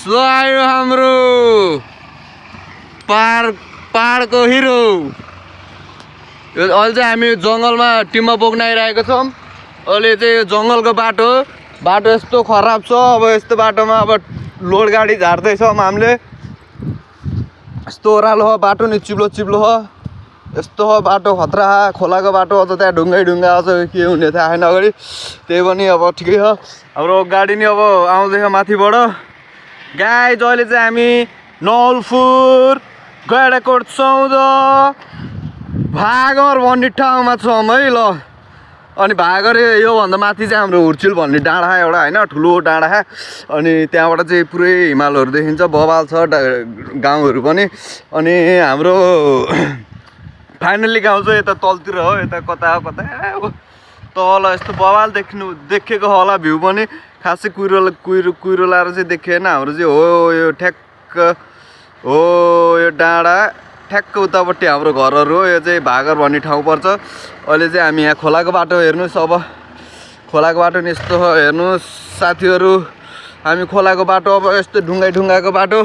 आयो हाम्रो पहाडको हिरो। अहिले चाहिँ हामी जङ्गलमा टिममा बोक्न आइरहेको छौँ। अहिले चाहिँ यो जङ्गलको बाटो यस्तो खराब छ। अब यस्तो बाटोमा अब लोड गाडी झार्दैछौँ हामीले। यस्तो ओह्रालो हो बाटो नि, चिप्लो हो। यस्तो हो बाटो खतरा, खोलाको बाटो अझ त्यहाँ ढुङ्गा अझ के हुने थाहा छैन अगाडि। त्यही पनि अब ठिकै छ। हाम्रो गाडी नि अब आउँदैछ माथिबाट। गाइज अहिले चाहिँ हामी नवलपुर गैँडाकोट 14 भागर भन्ने ठाउँमा छौँ है ल। अनि भागर योभन्दा माथि चाहिँ हाम्रो हुर्चिल भन्ने डाँडा एउटा होइन, ठुलो डाँडा। अनि त्यहाँबाट चाहिँ पुरै हिमालहरू देखिन्छ, बवाल छ गाउँहरू पनि। अनि हाम्रो फाइनल्ली गाउँ चाहिँ यता तलतिर हो, यता कता तल यस्तो बवाल देखेको होला भ्यू पनि। खासै कुहिरो लाएर चाहिँ देखिएन। हाम्रो चाहिँ हो यो ठ्याक्क हो यो डाँडा ठ्याक्क उतापट्टि हाम्रो घरहरू हो। यो चाहिँ भागर भन्ने ठाउँ पर्छ। अहिले चाहिँ हामी यहाँ खोलाको बाटो हेर्नुहोस्। अब खोलाको बाटो नि यस्तो हेर्नुहोस् साथीहरू, हामी खोलाको बाटो अब यस्तो ढुङ्गाको बाटो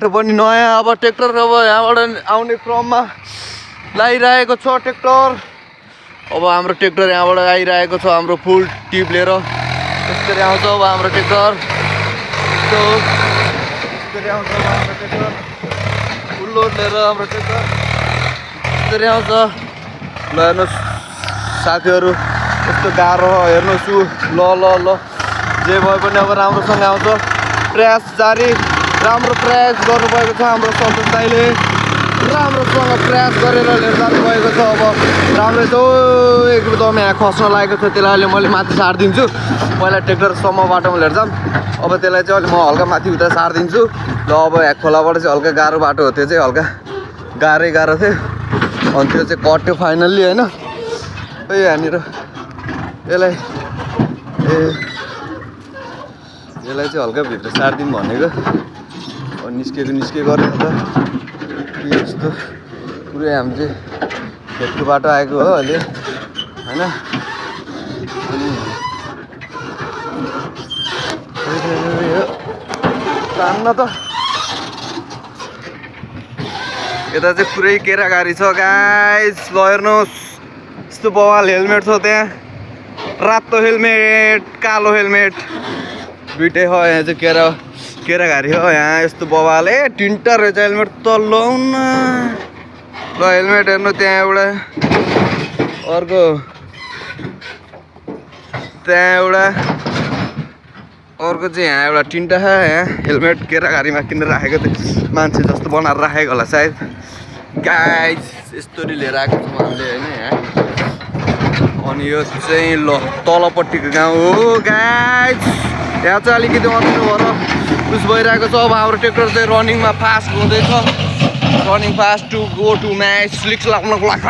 पनि नयाँ। अब ट्र्याक्टर अब यहाँबाट आउने क्रममा लगाइरहेको छ ट्र्याक्टर। अब हाम्रो ट्र्याक्टर यहाँबाट आइरहेको छ, हाम्रो फुल टिप लिएर यसरी आउँछ अब हाम्रो ट्र्याक्टर। यसरी आउँछ हाम्रो ट्र्याक्टर, फुल लोड लिएर हाम्रो ट्र्याक्टर यसरी आउँछ। ल हेर्नुहोस् साथीहरू, यस्तो गाह्रो हो हेर्नुहोस्। ल जे भए पनि अब राम्रोसँग आउँछ। प्रयास जारी, राम्रो प्रयास गर्नुभएको छ हाम्रो सन्तोष दाइले। राम्रोसँग प्रयास गरेर लिएर जानुभएको छ। अब राम्रै छ। एकदम यहाँ खस्न लागेको छ, त्यसलाई अहिले मैले माथि सारिदिन्छु। पहिला ट्र्याक्टरसम्म बाटोमा लिएर जाऊँ। अब त्यसलाई चाहिँ अहिले म हल्का माथि उता सारिदिन्छु। ल अब यहाँ खोलाबाट चाहिँ हल्का गाह्रो बाटो हो, त्यो चाहिँ हल्का गाह्रो थियो। अनि त्यो चाहिँ कट्यो फाइनल्ली होइन। यहाँनिर यसलाई चाहिँ हल्का भित्र सारिदिउँ भनेको। निस्केको गरेन त के यस्तो पुरै हामी चाहिँ खेतको बाटो आएको हो अहिले होइन। अनि तान्न त यता चाहिँ पुरै केरागारी छ गाइस। ल हेर्नुहोस् यस्तो बवाल हेलमेट छ त्यहाँ, रातो हेलमेट कालो हेलमेट दुइटै हो। यहाँ चाहिँ केराघारी हो यहाँ। यस्तो बवाल तिनवटा रहेछ हेलमेट त लाउन। ल हेलमेट हेर्नु त्यहाँ एउटा, अर्को त्यहाँ एउटा, अर्को चाहिँ यहाँ एउटा, तिनवटा यहाँ हेलमेट केराघारीमा किनेर राखेको थियो। मान्छे जस्तो बनाएर राखेको होला सायद। गाइस यस्तरी लिएर आएको छौँ हामीले होइन यहाँ। अनि यो चाहिँ ल तलपट्टिको गाउँ हो गाइस। यहाँ चाहिँ अलिकति अँध्रो भएर उस भइरहेको छ। अब हाम्रो ट्र्याक्टर चाहिँ रनिङमा फास्ट हुँदैछ। Running fast to go to match, स्लिक्स लाग्नको लागि।